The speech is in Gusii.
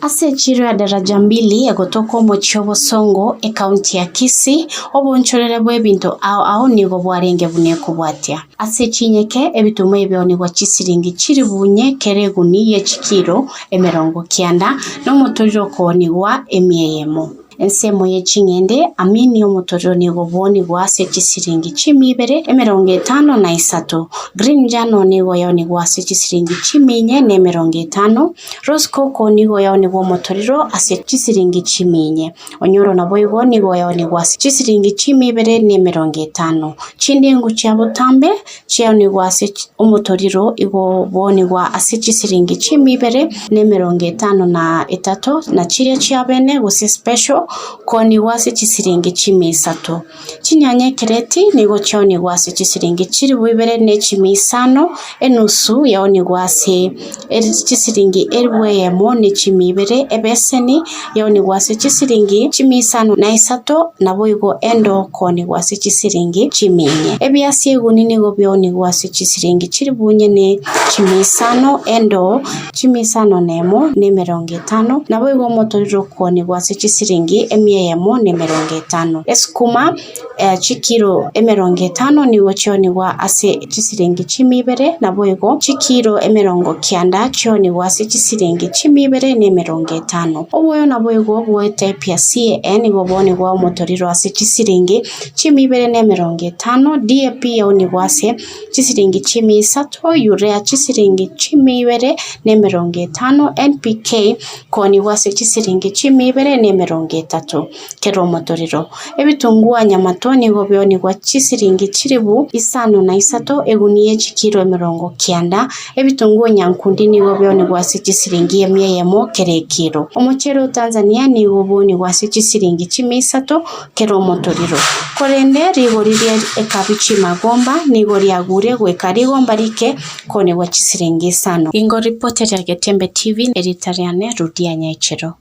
Ase echiro ya Daraja Mbili egotoka omochie o Bosongo, ekaunti ya Kisii, obonchorere bw'ebinto ao ao nigo bwarenge buna ekobwatia. Ase chinyeke, ebituma ebionigwa chisiringi chilifu inye kera eguni ye chikiro 90, na omotoriro okoonigwa emia eyemo. Ensemo ye ching'ende, Amini omotoriro nigo bwonigwa ase chisiringi chimia ibere, 53. Green Njano nigo yaonigwa ase chisiringi chimia inye na 50. Rose Coco nigo yaonigwa omotoriro ase chisiringi chimia inye. Onyoro naboigo nigo yaonigwa ase chisiringi chimia ibere na 50. Chindengu chia botambe chiaonigwa ase omotoriro igo bwonigwa ase chisiringi chimia ibere na 53, na chiria chia bene gose special koonigwa ase chisiringi chimia isato. Chinyanya ekereti nigo chiaonigwa ase chisiringi chilifu ibere ne chimia isano, enusu yaonigwa ase chisiringi elifu eyemo ne chimia ibere, ebeseni yaonigwa ase chisiringi chimia isano na isato, naboigo endo koonigwa ase chisiringi chimia inye. Ebiasi eguni nigo biaonigwa ase chisiringi chilifu inye ne chimia isano, endo chimia isano nemo na emerongo etano, naboigo omotoriro okoonigwa ase chisiringi emia eyemo na emerongo etano. Esukuma chikiro 50 nigo chionigwa ase chisiringi chimia ibere, naboigo chikiro 90 chionigwa ase chisiringi chimia ibere na 50. Oboyo naboigo bw'etype ya CAN nigo bwonigwa omotoriro ase chisiringi chimia ibere na 50, DAP yaonigwa ase chisiringi chimia isato, Urea chisiringi chimia ibere na 50, NPK koonigwa ase chisiringi chimia ibere na 30. Kera omotorero. Ebitungua nyamato nigo bionigwa chisiringi chilifu isano na isato, egunia ye chikiro 90. Ebitunguo nyankundi nigo bionigwa ase chisiringi emia eyemo kera ekiro. Omochere o Tanzania nigo bwonigwa ase chisiringi chimia isato kera omotorero. Korende rigori rie ekabichi magomba nigo riagure goika rigomba rike koonigwa chisiringi isano. Ingo ripoteria Getembe TV, erieta riane Rudia Nyaichero.